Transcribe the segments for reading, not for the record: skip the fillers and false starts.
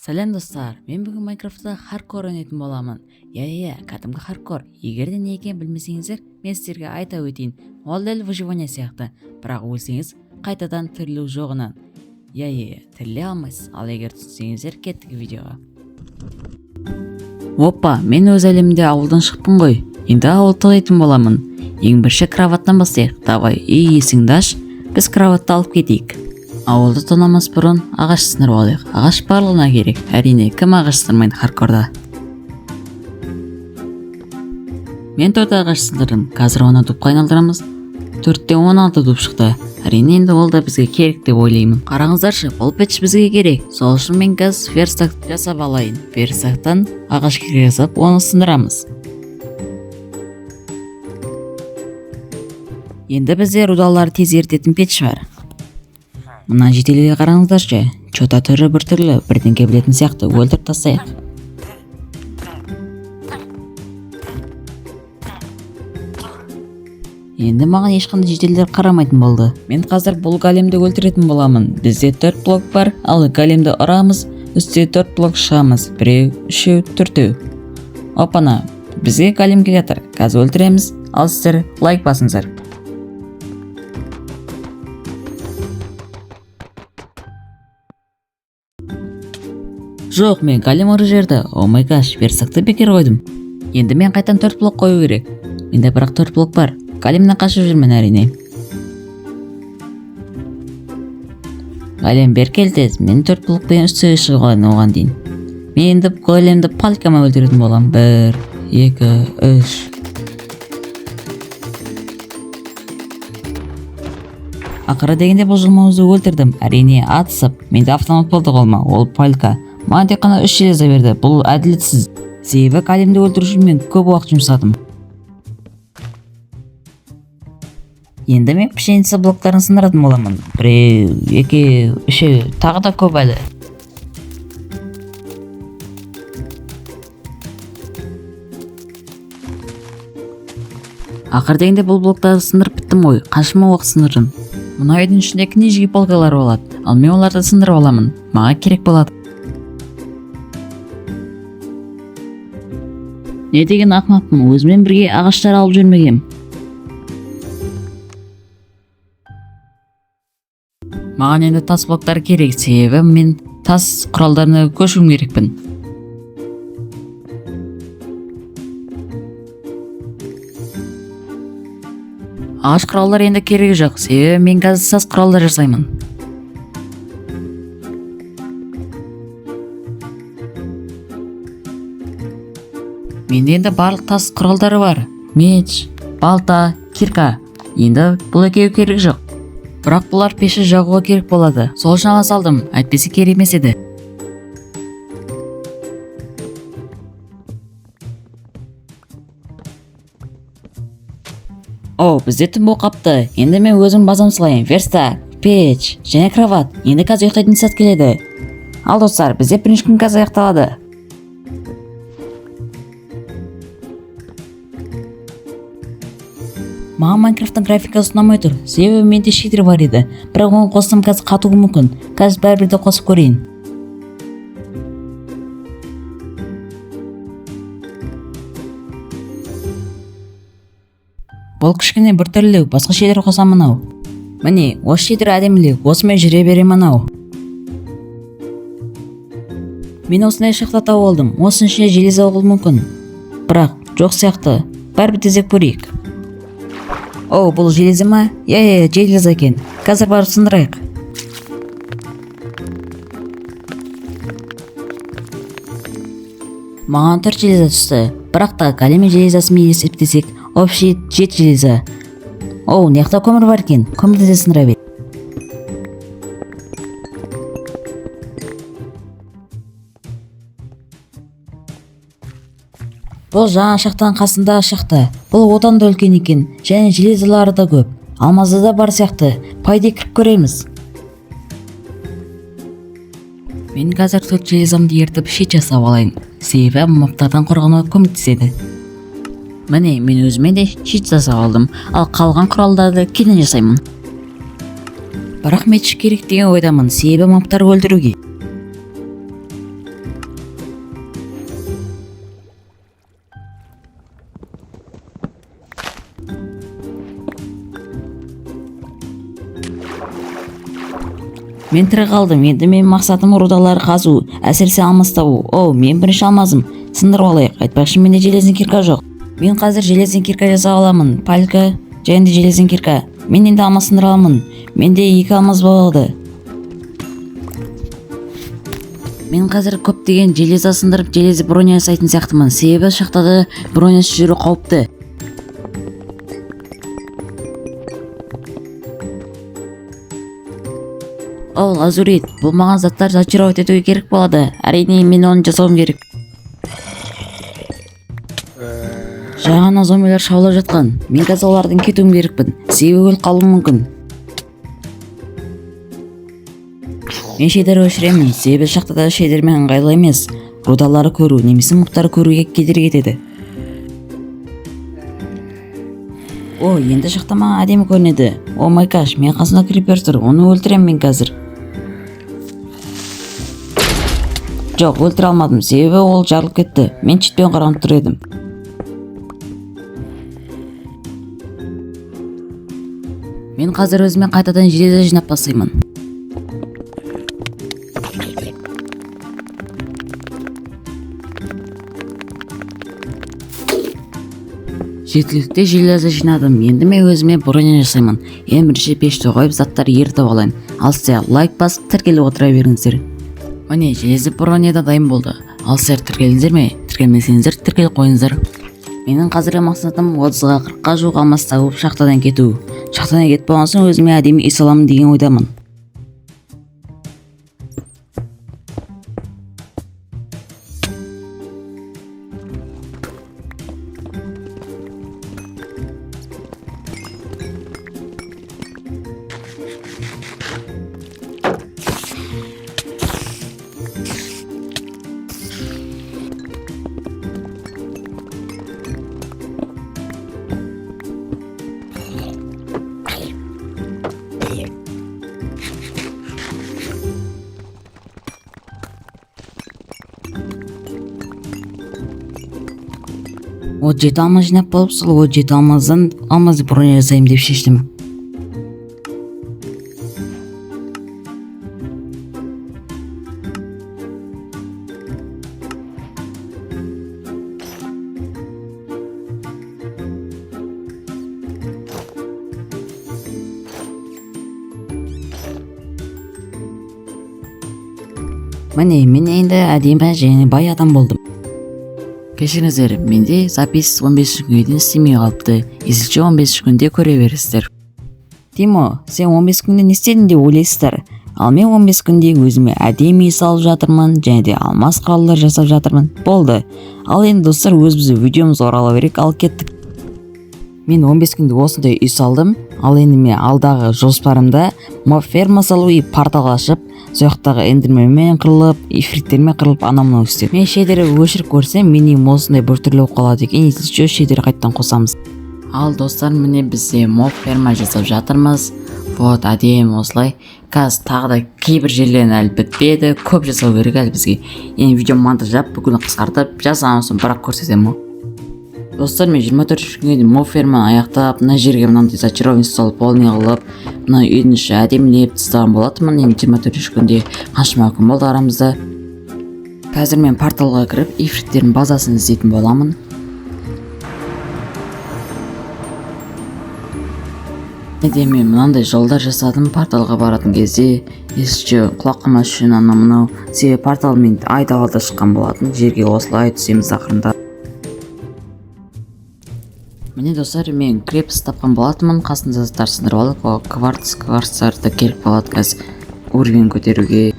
Сәлем, достар! Мен бүгін Майнкрафтта хардкор ойнайтын боламын. Иә, кәдімгі хардкор. Егер де не екенін білмесеңіздер, мен сіздерге айта өтейін. Ол дәл выживание сияқты, бірақ өлсеңіз, қайтадан тірілу жоғынан. Иә, тіріле алмайсыз. Ал егер түсінсеңіздер, кеттік видеоға. Опа, мен өз әлемімде ауылдан шықпын ғой. Енді ауыл талайтын боламын. Ең бірінші кроваттан бастайық. Давай, үй, есігіңді аш. Біз кроватты алып кетейік. Ауылды тонамас бұрын ағаш сындырып алайық. Ағаш барлығына керек. Әрине, кім ағаш сындырмайды хардкорда? Мен төрт ағаш сындырдым. Қазір оны дубқа айналдырамыз. 4-те 16 дуб шықты. Әрине, енді ол да бізге керек деп ойлаймын. Қараңыздаршы, бұл пеш бізге керек. Сол үшін мен қазір верстак жасап алайын. Верстактан ағаш керек жасап, оны сындырамыз. Енді бізде рудаларды тез ерітетін пеш бар. Мына жителге қараңыздаршы, чё-то түрі біртүрлі, бірдеңке білетін сияқты, өлтіріп тастайық. Енді маған ешқандай жительдер қарамайтын болды. Мен қазір бұл големді өлтіретін боламын. Бізде төрт блок бар, ал големді ұрамыз, үсте төрт блок шығамыз. Біреу, үшеу, төртеу. Опана, бізге голем келе жатыр. Қазір өлтіреміз, ал сіздер лайк басыңыздар. Жоқ, мен голем ұрып жіберді. Oh my gosh, верстакты бекер қойдым. Енді мен қайтадан төрт блок қою керек. Менде бірақ төрт блок бар. Големнен қашып жүрмін, әрине. Голем, бері кел тез. Мен төрт блокпен үстіге шығып алайын оған дейін. Мен енді големді палкамен өлтіретін боламын. Бір, екі, үш. Ақыры дегенде бұл жалмауызды өлтірдім. Әрине, атысып. Менде автомат болды қолыма, ол палка. Маған тек қана үш железо берді. Бұл әділетсіз. Себебі големді өлтіру үшін мен көп уақыт жұмсадым. Енді мен пшеница блоктарын сындыратын боламын. Біреу, екеу, үшеу, тағы да көп әлі. Ақыр дегенде бұл блоктарды сындырып біттім ғой. Қаншама уақыт сындырдым. Мына үйдің ішінде книжный полкалар болады. Ал мен оларды сындырып аламын. Маған керек болады. Не деген ақымақпын, өзіммен бірге ағаштар алып жүрмегем. Маған енді тас блоктар керек, себебі мен тас құралдарына көшуім керекпін. Ағаш құралдар енді керегі жоқ, себебі мен қазір тас құралдар жасаймын. Менде енді барлық тас құралдары бар. Меч, балта, кирка. Енді бұл екеуі керек жоқ. Бірақ бұлар пеші жағуға керек болады. Сол үшін ала салдым, әйтпесе керек емес еді. О, бізде түн болып қапты. Енді мен өзім базам салайын. Верстак, пеш және кровать. Енді қазір ұйықтайтын сәт келеді. Ал достар, бізде бірінші күн қазір аяқталады. Маған Майнкрафттың графикасы ұнамай тұр. Себебі менде шейдер бар еді. Бірақ оны қоссам, қазір қатуы мүмкін. Қазір бәрібір де қосып көрейін. Бұл кішкене біртүрлі, басқа шейдер қосамын ау. Міне, осы шейдер әдемілеу, осымен жүре беремін ау. Мен осындай шахта тауып алдым. Осының ішінде железо болуы мүмкін. Бірақ жоқ сияқты. Бәрібір іздеп көрейік. О, бұл железо ма? Иә, железо екен. Қазір барып сындырайық. Маған төрт железо түсті. Бірақ та голем железосымен есептесек, общий жеті железо. Оу, мына жақта көмір бар екен. Көмірді де сындыра бер. Бұл жаңа шахтаның қасындағы шахта. Бұл одан да үлкен екен. Және железолары да көп. Алмазы да бар сияқты. Пайда кіріп көреміз. Мен қазір төрт железомды ертіп щит жасап алайын. Себебі мобтардан қорғануға көмектеседі. Міне, мен өзіме де щит жасап алдым. Ал қалған құралдарды кейін жасаймын. Бірақ меч керек деген ойдамын, себебі мобтар өлтіруге. Мен тірі қалдым. Енді менің мақсатым рудалар қазу, әсіресе алмаз табу. О, мен бірінші алмазым. Сындырып алайық. Айтпақшы, менде железный кирка жоқ. Мен қазір железный кирка жасап аламын. Палька және де железный кирка. Мен енді алмаз сындыра аламын. Менде 2 алмаз болады. Мен қазір көптеген железа сындырып, железі броня жасайтын сияқтымын. Себебі шахтада бронясыз жүру қауіпті. Ол лазурит. Бұл маған заттар зачаровать етуге керек болады. Әрине, мен оны жасауым керек. Жаңа зомбилер шаулап жатқан. Мен қазір олардан кетуім керекпін. Себебі өліп қалуым мүмкін. Мен шейдер өшіремін. Себебі шахтада шейдермен ыңғайлы емес. Рудалары көру немесе мобтары көруге кедергі етеді. О, енді шахта маған әдемі көрінеді. О май гаш, мен қасымда крипер тұр. Оны өлтіремін мен қазір. Жоқ, өлтіре алмадым. Себебі ол жарылып кетті. Мен читпен қаранып тұр едім. Мен қазір өзіме қайтадан железо жинап бастаймын. Жеткілікті железо жинадым. Енді мен өзіме броня жасаймын. Ең бірінші пешті қойып заттар ерітіп алайын. Ал сіздер лайк басып тіркеліп отыра беріңіздер. Міне, железо броня да дайын болды. Ал сіздер тіркелдіңіздер ме? Тіркелмесеңіздер тіркеліп қойыңыздар. Менің қазіргі мақсатым 30-ға 40-қа жуық алмаз тауып шахтадан кету. Шахтадан кетіп болған соң өзіме әдемі үй саламын деген ойдамын. О 7 алмаз жинап болып, сол 7 алмаздан алмаз броня жасаймын деп шештім. Міне, мен енді әдемі және бай адам болдым. Кешіріңіздер, менде запись 15 күнге дейін істемей қалыпты. Есікше 15 күнде көре бересіздер. Тимо, сен 15 күнде не істедің деп ойлайсыздар? Ал мен 15 күнде өзіме әдемі үй салып жатырмын, және де алмаз құралдар жасап жатырмын. Болды. Ал енді достар, өзіміздің видеомызға орала берейік, ал кеттік. Мен 15 күнде осындай үй салдым. Ал енді мен алдағы жоспарымда моб ферма салу и портал ашып, сол жақтағы эндерменмен қырылып, ифриттермен қырылып, анау мынау істеу. Мен шейдерді өшіріп көрсем, менің үйім осындай біртүрлі болып қалады екен. Если что, шейдерді қайтадан қосамыз. Ал достар, міне бізде моб ферма жасап жатырмыз. Вот, әдемі осылай. Қазір тағы да кейбір жерлерін әлі бітпеді, көп жасау керек әлі бізге. Енді видео монтаждап, бүкілін қысқартып жасаған соң бірақ көрсетемін ғой. Достар, мен 24 күнге дейін моб ферманы аяқтап, мына жерге мынандай зачарованный стол полный қылып, мына үйдің іші әдемілеп тастаған болатынмын. Енді 24 күнде қаншама күн болды арамызда. Қазір мен порталға кіріп, ифриттердің базасын іздейтін боламын. Де мен мынандай жолдар жасадым порталға баратын кезде, если құлап қалмас үшін анау мынау. Себебі порталмен айдалада шыққан болатын, жерге осылай түсеміз ақырында. Міне достар, мен крепость тапқан болатынмын, қасында заттар сындырып алдық. Ол кварц, кварцтар да керек болады қазір уровень көтеруге.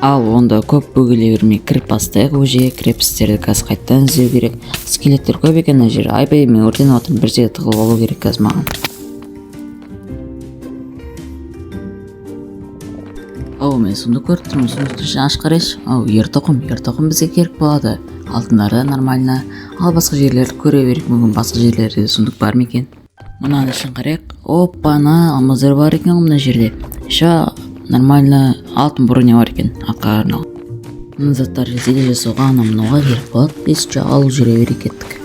Ал онда көп бөгеле бермей кіріп бастайық уже. Крепостьтерді қазір қайтадан іздеу керек. Скелеттер көп екен мына жерде. Айбай, мен өртеніп жатырмын, бір жерге тығылып алу керек қазір маған. Оу, мен сундук көріп тұрмын. Сундуктың ішін ашып қарайыншы. Оу, ертоқым, ертоқым бізге керек болады. Алтындары да нормально. Ал басқа жерлерді көре берейік, мүмкін басқа жерлерде сундук бар ма екен. Мынаның ішін қарайық. Оппана, алмаздар бар екен ғой мына жерде. Еще нормально алтын броня бар екен атқа арналған. Мына заттар зеле жасауға, анау мынауға керек болады. Если что, алып жүре берейік, кеттік.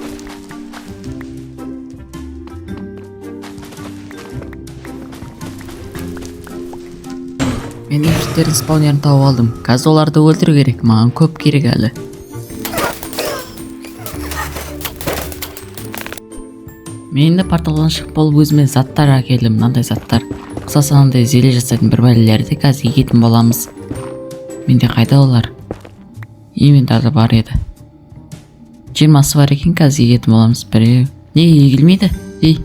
Криптердің спаунерін тауып алдым. Қазір оларды өлтіру керек, маған көп керек әлі. Мен енді порталдан шығып болып өзіме заттар әкелдім, мынандай заттар. Қысқасы, анандай зелье жасайтын бір бәлелерді қазір егетін боламыз. Менде қайда олар? Инвентарда бар еді. 20-сы бар екен, қазір егетін боламыз. Біреу. Неге егілмейді? Ей,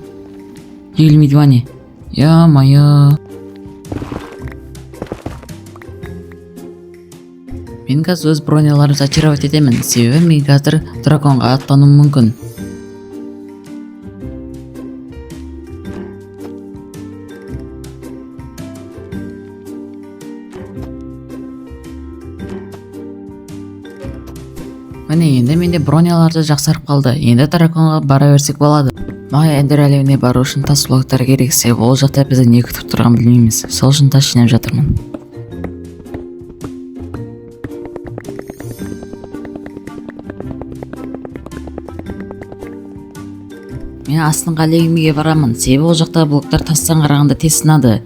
егілмейді ма не? Ё-моё. Мен қазір өз броняларымды зачаровать етемін, себебі мен қазір драконға аттануым мүмкін. Міне, енді менде броняларды жақсарып қалды. Енді драконға бара берсек болады. Маған Эндер әлеміне бару үшін тас блоктар керек, себебі ол жақта бізді не күтіп тұрғанын білмейміз. Сол үшін тас жинап жатырмын. Мен астыңғы әлемге барамын, себебі ол жақта блоктар тастан қарағанда тез сынады.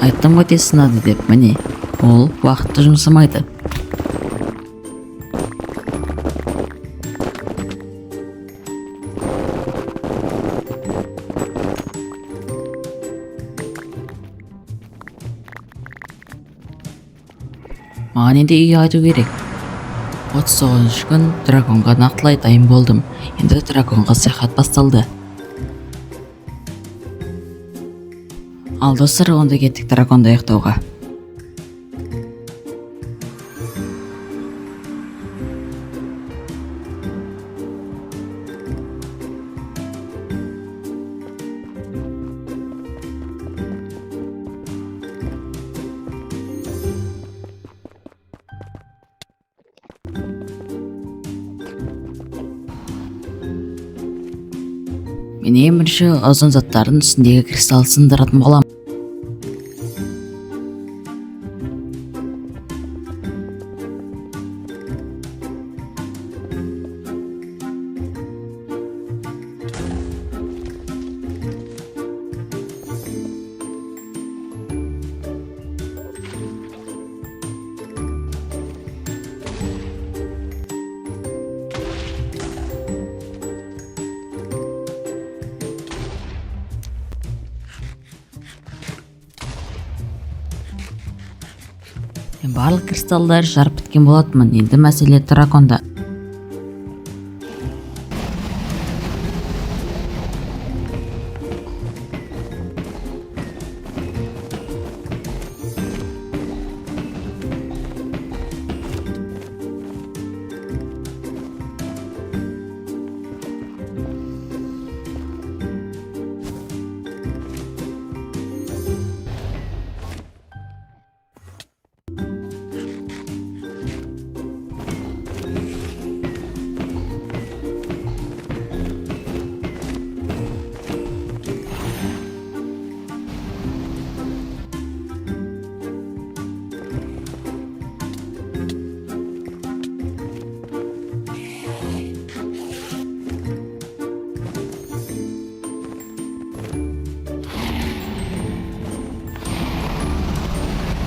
Айттым ғой тез сынады деп, міне, ол уақытты жұмсамайды. Маған енді үйге қайту керек. 39 күн драконға нақтылай дайын болдым. Енді драконға саяхат басталды. Ал достар, онда кеттік драконды аяқтауға. Мен ең бірінші ұзын заттардың үстіндегі кристалл сындыратын боламын. Мен барлық кристалдар жарып біткен болатынмын. Енді мәселе драконда.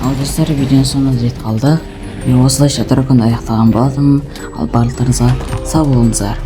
Ал достар, видеоның соңына жетіп қалдық. Мен осылайша драконды аяқтаған болатынмын. Ал барлықтарыңызға сау болыңыздар.